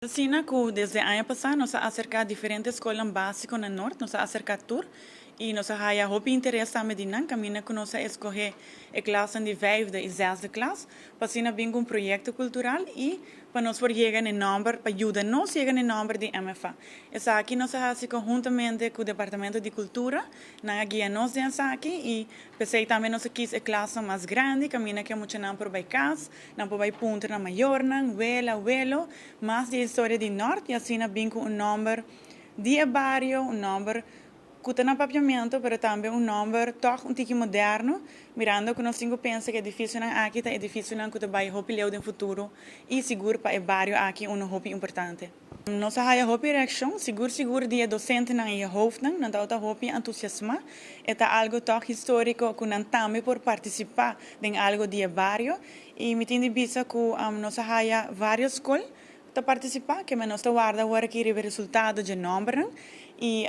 Asina cu desde aña pasa nos a acerca diferente scol basico na Noord, nos a acerca tur y nos a haya hopi interes tambe di nan, caminda cu nos a scoge e klas di vijfde y zesde klas, pa asina bin un proyecto cultural y pa nos por yega na nomber, pa yuda nos yega na nomber di MFA. Esaki nos a haci conhuntamente cu e Departamento di Cultura, nan a guia nos den esaki y p'esey tambe nos a kies e klas mas grandi, caminda cu muchanan por bay cas, nan por bay puntra nan mayornan, wela, welo, mas di historia di Noord y asina bin cu un nomber di bario, un nomber cu ta na Papiamento, pero tambe un nomber toch un tiki moderno, mirando cu nos tin cu pensa cu edificionan aki ta edificionan cu bay hopi leu den futuro y sigur pa e bario aki un hopi importante. Nos a haya hopi reaccion, sigur sigur di docentenan y hoofdnan, nan ta hopi entusiasma, e ta algo toch historico cu nan tambe por participa den algo di bario y mi tin di bisa cu nos a haya varios scol ta participa, cu nos ta warda awor aki e resultado di nomber y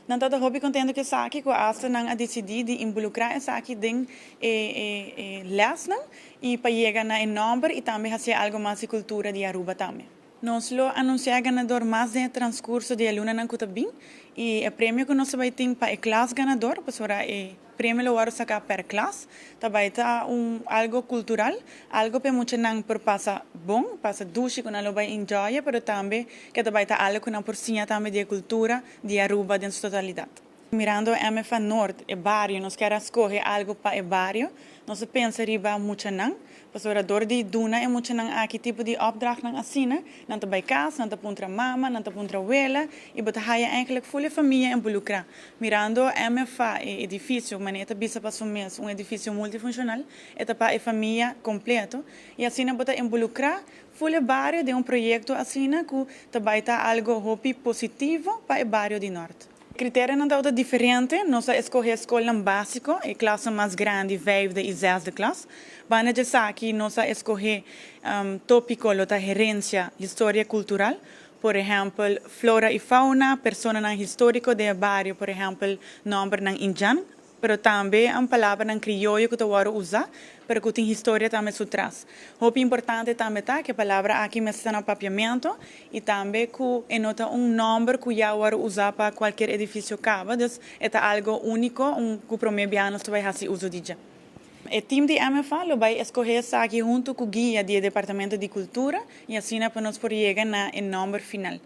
nan ta hopi contento cu esaki, cu hasta nan a dicidi di involucra esaki den e lesnan y pa yega na nomber y tambe haci algo mas di cultura di Aruba tambe. Nos lo anuncia ganador mas den transcurso di lunanan cu ta bin y e premio cu nos bay tin pa e klas ganador, pasobra e premio lo wordo saca per klas, tambe ta un algo cultural, algo pa muchanan por pasa bon, pasa dushi cu nan lo bay enjoy, pero tambe cu tambe ta algo cu nan por siña tambe di cultura di Aruba den su totalidad. Mirando MFA Noord, e bario, nos kier scoge algo pa e bario, nos a pensa riba muchanan, pasobra dor di duna e muchanan aki tipo di opdrachtnan asina, nan ta bay cas, nan ta puntra mama, nan ta puntra wela, y bo ta haya eigenlijk full famia involucra. Mirando MFA e edificio, manera ta bisa pa su mes, un edificio multifuncional, e ta pa e famia completo, y asina bo ta involucra full bario den un proyecto asina cu tambe ta algo hopi positivo pa e bario di Noord. Criterionan ta diferente, nos a scoge scol basico, e klas mas grandi, vijfde y zesde klas. Banda di esaki, nos a scoge topico lo ta herencia, historia cultural. Por ehempel, flora y fauna, personanan historico di bario, por ehempel, nombernan indjan, pero tambe un palabranan crioyo cu ta wordo usa, pero cu tin historia tambe su tras. Hopi importante tambe ta cu e palabra aki mester ta na Papiamento y tambe cu e no ta un nomber cu ya wordo usa pa cualkier edificio caba, dus e ta algo unico, un cu prome biaha nos bay haci uso di dje. E team di MFA lo bay scoge esaki hunto cu guia di Departamento di Cultura y asina pa nos por yega na e nomber final.